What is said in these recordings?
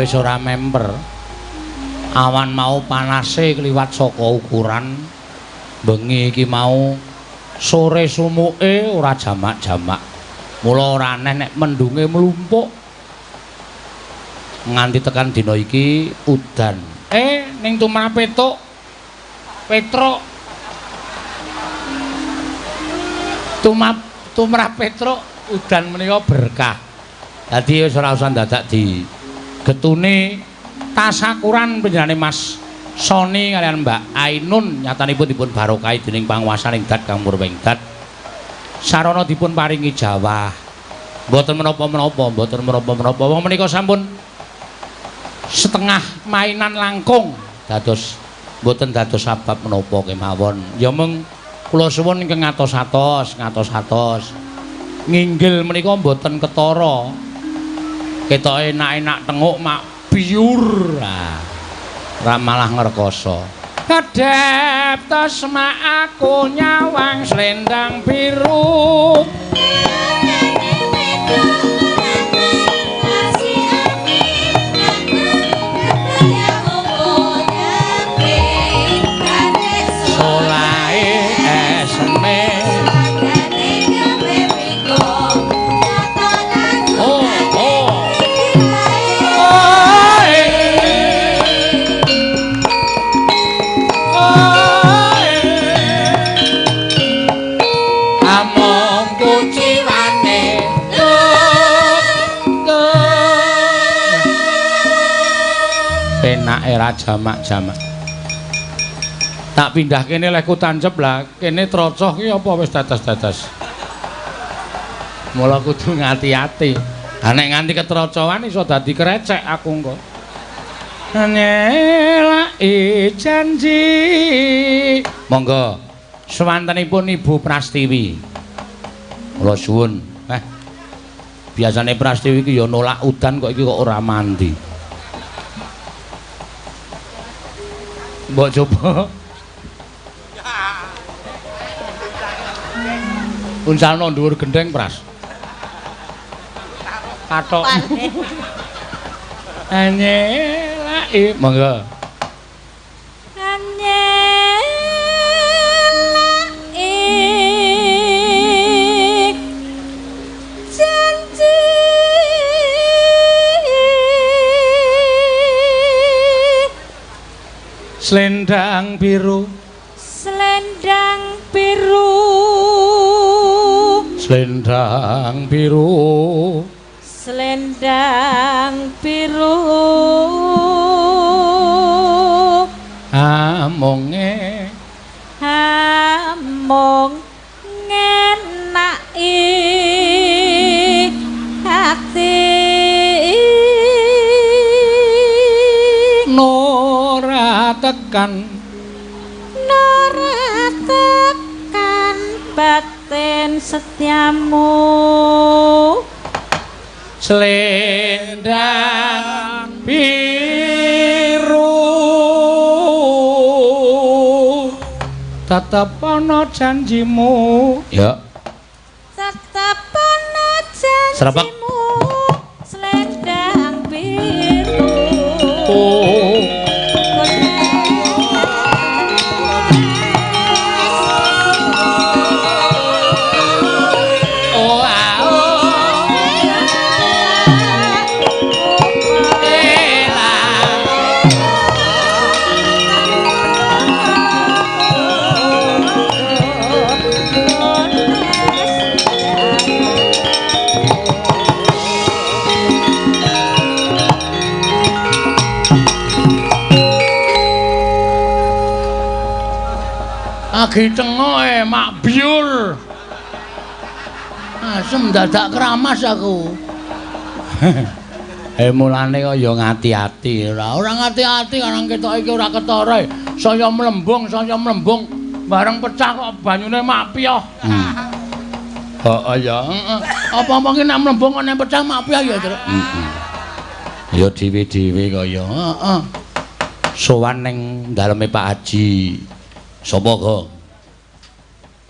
wis ora memper. Awan mau panase kliwat saka ukuran. Bengi iki mau sore sumuke ora jamak-jamak. Mula ora aneh nek mendunge mlumpuk. Nganti tekan dina iki udan. Ning tumrap petuk Petruk. Tumrap Petruk udan menika berkah. Dadi wis ora usah dadak di getune tasakuran panjenengane Mas Sony kalian Mbak Ainun nyatanipun dipun barokahi dening panguwasaning dat kang murwing dat. Sarana dipun paringi jawah. Mboten menapa-menapa, mboten menapa-menapa. Wong menika sampun setengah mainan langkung dados mboten dados sabab menapa kemawon. Ya mung kula suwun ingkang ngatos-atos, ngatos-atos. Nginggil menika mboten ketara. Ketoke enak-enak tenguk mak biur. Ra malah ngrekoso. Kedhep tesma aku nyawang slendang biru. Solahe eseme. Oh, oh. Among kuciwane penake ra jamak-jamak. Tak pindah kene lehku tancep lah, kene trocoh ki apa wis dadas-dadas. Mula kudu ngati-ati. Ha nek nganti ketrocohan iso dadi krecek aku engko. Nyelaki janji. Monggo swantenipun Ibu Prastiwi. Kula suwun. Biasane Prastiwi iki ya nolak udan kok iki kok ora mandi. Mbok coba. Uncalno dhuwur gendheng Pras. Kathok. Nyelaki monggo. Nyelaki janji. Slendang biru. Slendang biru. Slendang biru. Slendang biru. Amonge among ngenaki ati. Nora tekan. Nora tekan batin setiamu. Slendang biru tetep ana janjimu. Ya. Tetep ana janjimu. Slendang biru. Oh. Agi cengoke mak biur. Asem dadak keramas aku. Mulane kok ya ngati-ati. Ora ngati-ati karang ketok iki ora ketara. Saya mlembung, bareng pecah kok banyune mak piyoh. Heeh ya, heeh. Apa-apa ki nek mlembung kok nek pecah mak piyoh ya, Truk. Heeh. Ya dhewe-dhewe kaya heeh. Sowan ning daleme Pak Haji. Sapa kok?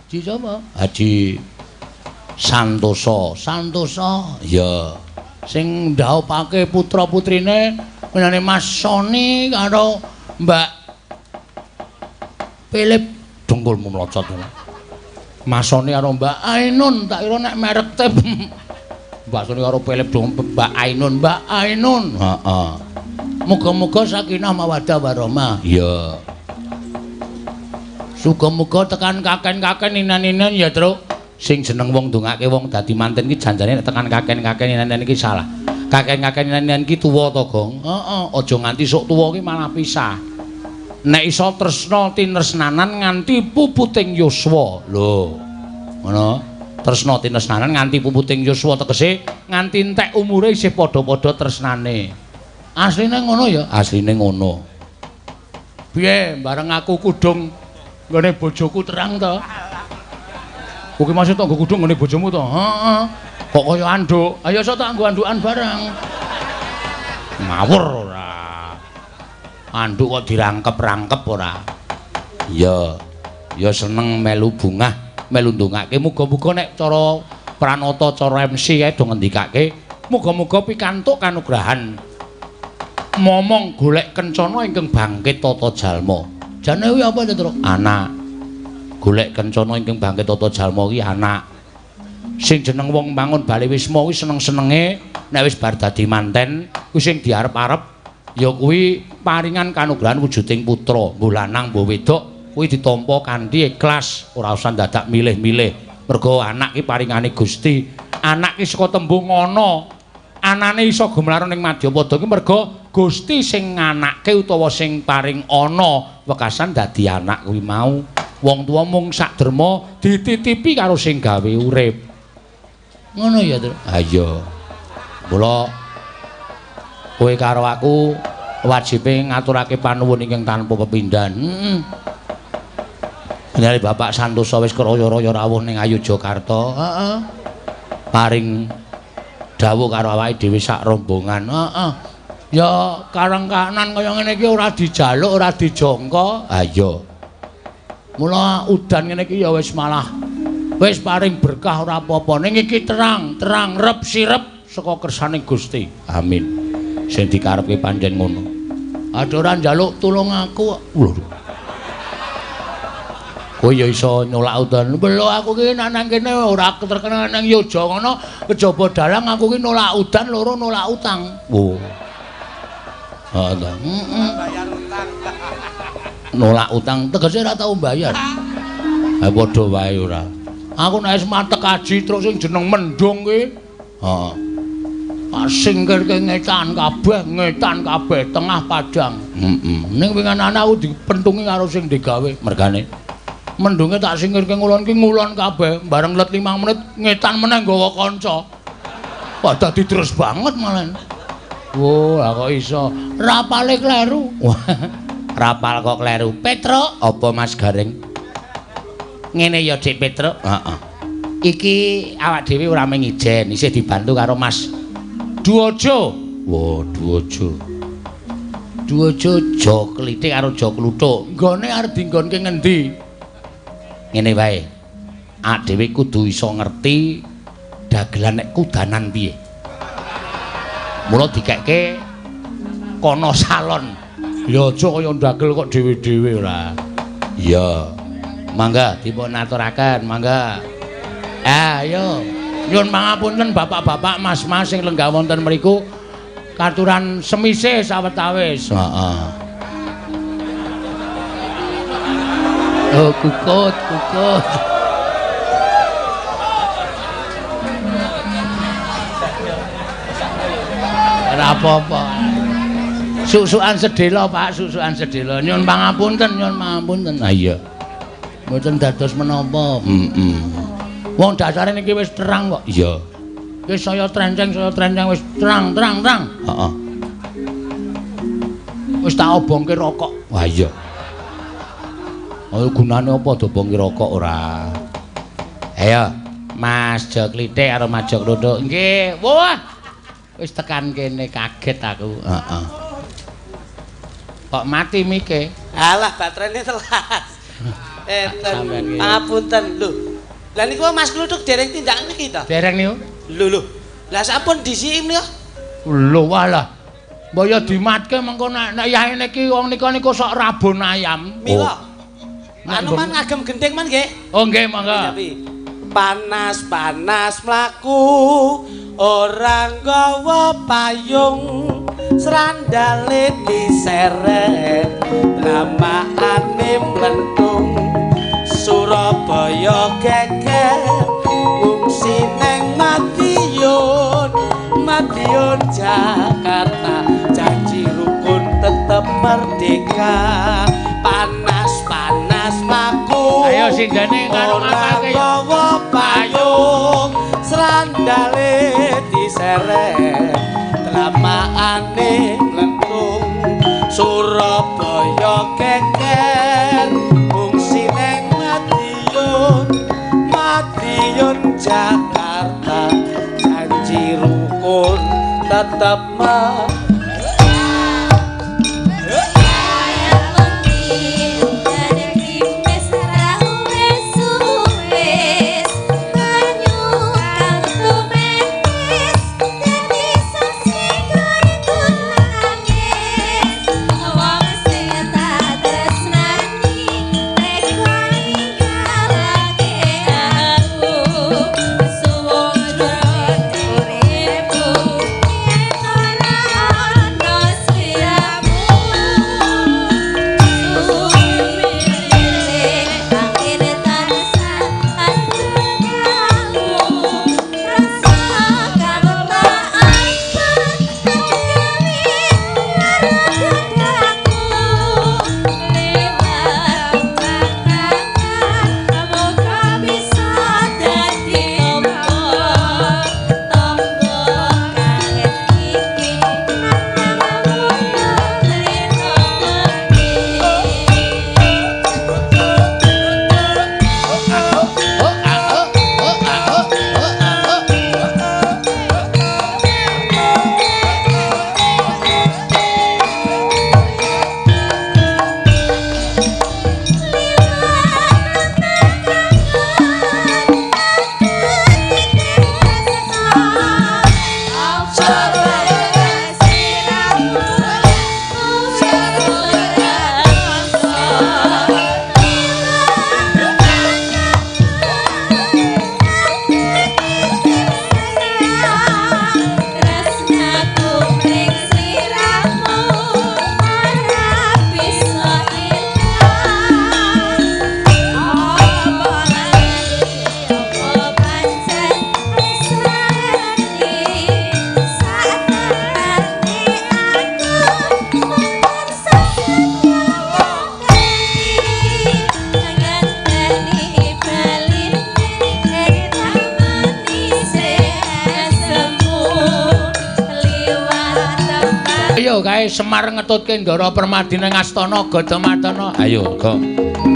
Haji sapa? Haji Santoso. Santoso. Ya. Sing ndhaupake putra-putrine Menane Mas Sony karo Mbak Philip dengkulmu mlocot. Mas Sony karo Mbak Ainun, tak kira nek merek tip. Mbak Sony karo Philip dong Mbak Ainun, Mbak Ainun. Heeh. Muga-muga sakinah mawaddah warahmah. Iya. Suga-muga tekan kaken-kaken ninan-ninan ya, Truk. Sing jeneng wong ndongake wong dadi manten iki janjane nek tekan kaken-kaken ninan-ninan iki salah. Kaken-kaken ninan-ninan iki tuwa to, Gong? Heeh, aja nganti sok tuwa ki malah pisah. Nek iso tresna tinresnanan nganti puputing yuswa. Lho. Ngono. Tresna tinresnanan nganti puputing yuswa tegese nganti entek umure isih padha-padha tresnane. Asline ngono ya? Asline ngono. Piye bareng aku kudung nggone bojoku terang to? Kuwi masih tak nggo kudung nggone bojomu to? Heeh. Kok kaya anduk? Ayo sok tak nggo andukan bareng. Ngawur ora. Anduk kok dirangkep-rangkep ora. Iya. Ya seneng melu bungah, melu ndongake muga-muga nek cara pranata cara MC kae do ngendikake muga-muga pikantuk kanugrahan momong golek kencana ingkang bangkit tata jalma. Jane kuwi apa to, Truk? Anak. Golek kencana ingkang bangkit tata jalma kuwi anak. Sing jeneng wong mangun bali wisma kuwi seneng-senenge nek wis bar dadi manten kuwi sing diarep-arep ya kuwi paringan kanugrahan wujuding putra, mbuh lanang mbuh wedok kuwi ditampa kanthi ikhlas, ora usah dadak milih-milih. Mergo anak ki paringane Gusti. Anak ki saka tembung ana. Anane iso gumlaron ning madyapada ki mergo Gusti sing nganake utawa sing paring ana wekasan dadi anak kuwi mau. Wong tuwa mung sak derma dititipi karo sing gawe urip. Ngono ya, Truk? Ha iya. Mula kowe karo aku wajibe ngaturake panuwun ingkang tanpa pepindhan. Heeh. Menawi Bapak Santosa wis kraya-raya rawuh ning Yogyakarta, heeh. Paring dawuh karo awake dhewe sak rombongan. Heeh. Ya kareng kanan kaya ngene iki ora dijaluk, ora dijangka. Ha iya. Mula udan ngene iki ya wis malah wis paring berkah ora apa-apa. Ning iki terang, terang rep sirep saka kersane Gusti. Amin. Sing dikarepke pancen ngono. Aduh ora njaluk tulung aku. Lho. Kowe ya iso nyolak udan. Lho aku ki nang kene ora terkenal nang Yogya ngono, kejaba dalang aku ki nolak udan loro nolak utang. Wo. Heeh ta. Heeh. Bayar utang. Nolak utang tegese ora tau mbayar. Ha padha wae ora. Aku nek wis matek aji terus sing jeneng mendung ki. Heeh. Singkirke ngetan kabeh tengah padang. Heeh. Ning winginane aku dipentungi karo sing digawe mergane. Mendunge tak singkirke ngulon ki ngulon kabeh, bareng let 5 menit ngetan meneh nggawa kanca. Wah dadi terus banget malah. Wo, lah kok iso rapale kleru. Rapal kok kleru. Petruk, apa Mas Gareng? Ngene ya Dik Petruk. Heeh. Iki awak dhewe ora mung ijen, isih dibantu karo Mas Duojo. Wo, Duojo. Duojo Jo Klithik karo Jo Kluthuk. Nggone arep dinggonke ngendi? Ngene wae. Awak dhewe kudu iso ngerti dagelan nek kudanan piye. Mula dikekke kono salon. Ya aja kaya ndagel kok dhewe-dhewe ora. Iya. Mangga dipun aturaken, mangga. Ayo. Nyuwun pangapunten bapak-bapak, mas-mas sing lenggah wonten mriku katuran semise sawetawis. Heeh. Oh, kukut, kukut. Ora apa-apa. Susukan sedhela, Pak, susukan sedhela. Nyuwun pangapunten, nyuwun pangapunten. Ha iya. Mboten dados menapa. Heeh. Wong dasare niki wis terang kok. Iya. Wis saya trenceng wis terang, terang, terang. Heeh. Wis tak obongke rokok. Wah iya. Oh gunane apa dobongke rokok ora? Ayo, Mas Jo Klithik karo Mas Jo Kluthuk. Nggih. Wah. Wis tekan kene kaget aku. Heeh. Kok mati mike? Alah baterainya telas. Enten. Pangapunten lho. Lah niku Mas Kluthuk dereng tindak niki to? Dereng niku. Lho lho. Lah sampun disiki niku. Lho walah. Mbok ya dimatke mengko nek yaene iki wong nika niku sok rabon ayam. Mila. Anu man ngagem gending man nggih. Oh nggih monggo. Panas-panas mlaku ora nggawa payung, srandale diseret dlamakane mlentung. Surabaya geger ngungsi neng Madiun, Madiun Jakarta, janji rukun tetep merdeka. Panas-panas mlaku ayo sindene karo ora nggawa payung, srandale diseret dlamakane mlentung. Surabaya geger ngungsi neng Madiun, Madiun Jakarta, janji rukun tetep merdeka. Ayo kae Semar ngetutke Ndara Permadi ning astana Gadamadana. Ayo, go.